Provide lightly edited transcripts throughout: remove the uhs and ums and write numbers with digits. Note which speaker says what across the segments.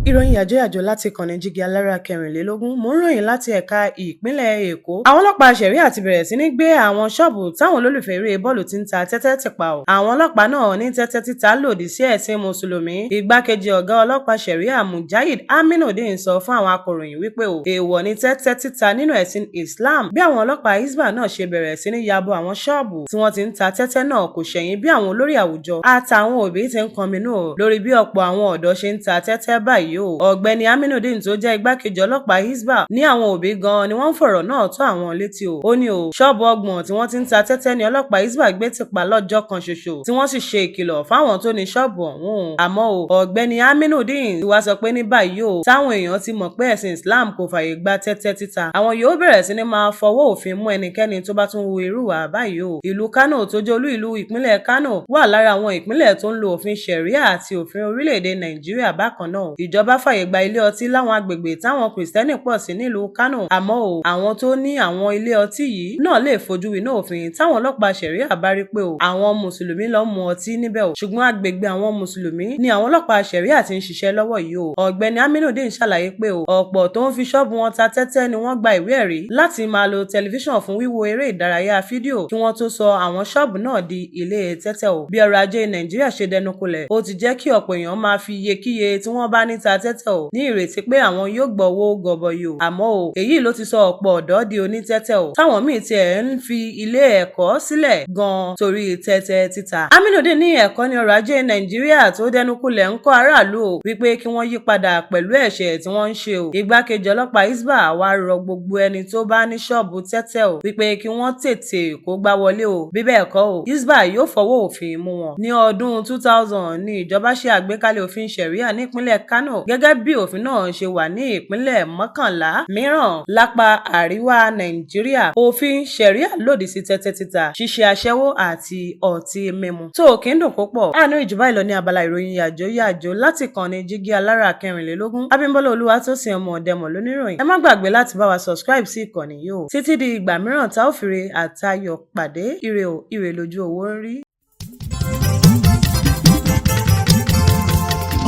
Speaker 1: Ìròyìn yàjóyàjó láti ìkànnì Jígí Alára 24. Mò ń ròyìn láti ẹ̀ka ìpínlẹ̀ Èkó. Àwọn ọlọ́pàá ṣẹ̀ríà ti bẹ̀rẹ̀ sí ní gbé àwọn ṣọ́ọ̀bù táwọn olólùfẹ́ eré bọ́ọ̀lù ti ń ta tẹ́tẹ́ tì pa o. Àwọn ọlọ́pàá náà ní tẹ́tẹ́ títa lòdì sí ẹ̀sìn Mùsùlùmí. Igbákejì ọ̀gá ọlọ́pàá ṣẹ̀ríà Mujahid Aminudeen sọ fún àwọn akọ̀ròyìn wípé o èèwọ̀ ni tẹ́tẹ́ títa nínú ẹ̀sìn Islam. Bí àwọn ọlọ́pàá Hisbah náà ṣe bẹ̀rẹ̀ sí ní yabo àwọn ṣọ́ọ̀bù tí wọ́n ti ń ta tẹ́tẹ́ náà kò ṣẹ̀yìn bí àwọn olórí àwùjọ àtàwọn òbí ti ń kọminú o lórí bí ọ̀pọ̀ àwọn ọ̀dọ́ ṣe ń ta tẹ́tẹ́ báyìí o. Ọ̀gbẹ́ni Aminudeen tó jẹ́ igbákejì ọlọ́pàá Hisbah ní àwọn òbí gan-an ni wọ́n ń fọ̀rọ̀ náà tó àwọn létí o. Ó ní o ṣọ́ọ̀bù 30 tí wọ́n ti ń ta tẹ́tẹ́ ní ọlọ́pàá Hisbah gbé tì pa lọ́jọ́ kan ṣoṣo, tí wọ́n sì ṣe ìkìlọ̀ fáwọn tó ní ṣọ́ọ̀bù ọ̀hún o. Àmọ́ o ọ̀gbẹ́ni Aminudeen ti wá sọ pé ní báyìí o, táwọn èèyàn ti mọ̀ pé ẹ̀sìn Islam kò fààyè gba tẹ́tẹ́ títa, àwọn yóò bẹ̀rẹ̀ sí ní máa fọwọ́ òfin mú ẹnikẹ́ni tó bá tún hu irú ìwà báyìí o. Ìlú Kánò tó jẹ́ olú ìlú ìpínlẹ̀ Kánò wà lára àwọn ìpínlẹ̀ tó ń lo òfin ṣẹ̀ríà àti òfin orílẹ̀-èdè Nàìjíríà bákan náà. Ìjọba fààyè gba ilé ọtí láwọn agbègbè táwọn Kìrìsìtẹ́nì pọ̀ sí nílùú Kánò. Àmọ́ o àwọn tó ní àwọn ilé ọtí yìí náà lè fojú winá òfin táwọn ọlọ́pàá ṣẹ̀ríà bá rí pé o àwọn Mùsùlùmí ló ń mu ọtí níbẹ̀ o. Ṣùgbọ́n agbègbè àwọn Mùsùlùmí ni àwọn ọlọ́pàá ṣẹ̀ríà ti ń ṣiṣẹ́ lọ́wọ́ yìí o. Ọ̀gbẹ́ni Aminudeen ṣàlàyé pé o ọ̀pọ̀ tó ń fi ṣọ́ọ̀bù wọn ta tẹ́tẹ́ ni wọ́n gba ìwé ẹ̀rí láti máa lo tẹlifíṣàn fún wíwo eré ìdárayá fídíò kí wọ́n tó sọ àwọn ṣọ́ọ̀bù náà di ilé tẹ́tẹ́ o. Bí ọrọ̀ ajé Nàìjíríà ṣe dẹnu kọlẹ̀, ó ti jẹ́ kí ọ̀pọ̀ èèyàn máa fi iyekíye tí wọ́n bá ní ta tẹ́tẹ́ o ní ìrètí pé àwọn yóò gbọ́wọ́ gọbọi o. Àmọ́ o èyí ló ti sọ ọ̀pọ̀ ọ̀dọ́ di onítẹ́tẹ́ o, táwọn míì tiẹ̀ ń fi ilé ẹ̀kọ́ sílẹ̀ gan-an torí tẹ́tẹ́ títa. Aminudeen ní ẹ̀kọ́ ní ọrọ̀ ajé Nàìjíríà tó dẹnu kọlẹ̀ ń kọ́ aráàlú o wípé kí wọ́n yí padà pẹ̀lú ẹ̀ṣẹ̀ tí wọ́n ń ṣe o. Igbákejì ọlọ́pàá Hisbah wá rọ gbogbo ẹni tó bá ní ṣọ́ọ̀bù tẹ́tẹ́ o wípé kí wọ́n tètè kó gbá wọlé o, bí bẹ́ẹ̀ kọ́ o Hisbah yóò fọwọ́ òfin mú wọn. Ní ọdún 2000 ní ìjọba ṣe àgbékalẹ̀ òfin ṣẹ̀ríà nípínlẹ̀ Kánò gẹ́gẹ́ bí òfin náà ṣe wà ní ìpínlẹ̀ 11 mìíràn lápá àríwá Nàìjíríà. Òfin ṣẹ̀ríà lòdì sí tẹ́tẹ́ títa, ṣíṣe aṣẹ́wó àti ọtí mímu. Tó kí ń dùn púpọ̀. Àánú ìjùbá ìlọ ní abala ìròyìn yàjó yàjó láti kàn ní Jígí Alára 24. Abímbọ́lá Olúwatósìn ọmọ Ọ̀dẹ́mọ̀ lóníròyìn. Ẹ má gbàgbé láti bá wa subscribe sí ìkànnì yìí o. Títí di ìgbà mìíràn tá ò fìrè àtayọ̀ pàdé. Ire o, ire lójú owó ń rí.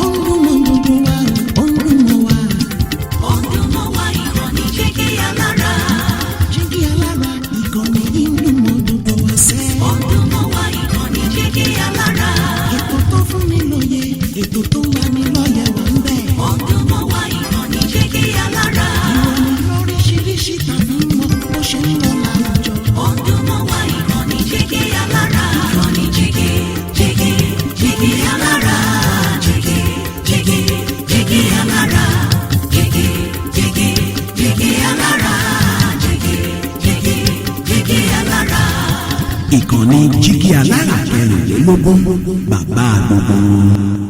Speaker 2: Ó ń dún mọ́ gbogbo wa, ó ń dún mọ́ wa.
Speaker 3: Ó ń dún mọ́ wa, ìkànnì Jígí Alára.
Speaker 2: Jígí Alára, ìkànnì yìí ń dún mọ́ gbogbo wa sẹ́.
Speaker 3: Ó ń dún mọ́ wa, ìkànnì Jígí Alára.
Speaker 2: Ètò tó fún ni lóye, ètò tó ń lani lọ́yẹ̀ wà ń bẹ̀.
Speaker 3: Ó ń dún mọ́ wa, ìkànnì Jígí Alára.
Speaker 2: Ìròyìn lóríṣiríṣi tàbí mọ́ bó ṣe ń lọ láwùjọ.
Speaker 3: Ó ń dún mọ́ wa, ìkànnì Jígí Alára. Ìkànnì Jígí, Jígí, Jígí Alára. Jígí, Jígí, Jígí Alára. Jígí, Jígí, Jígí Alára. Jígí, Jígí, Jígí Alára.
Speaker 4: Ìkànnì Jígí Alára 24, bàbá gbogbo wọn.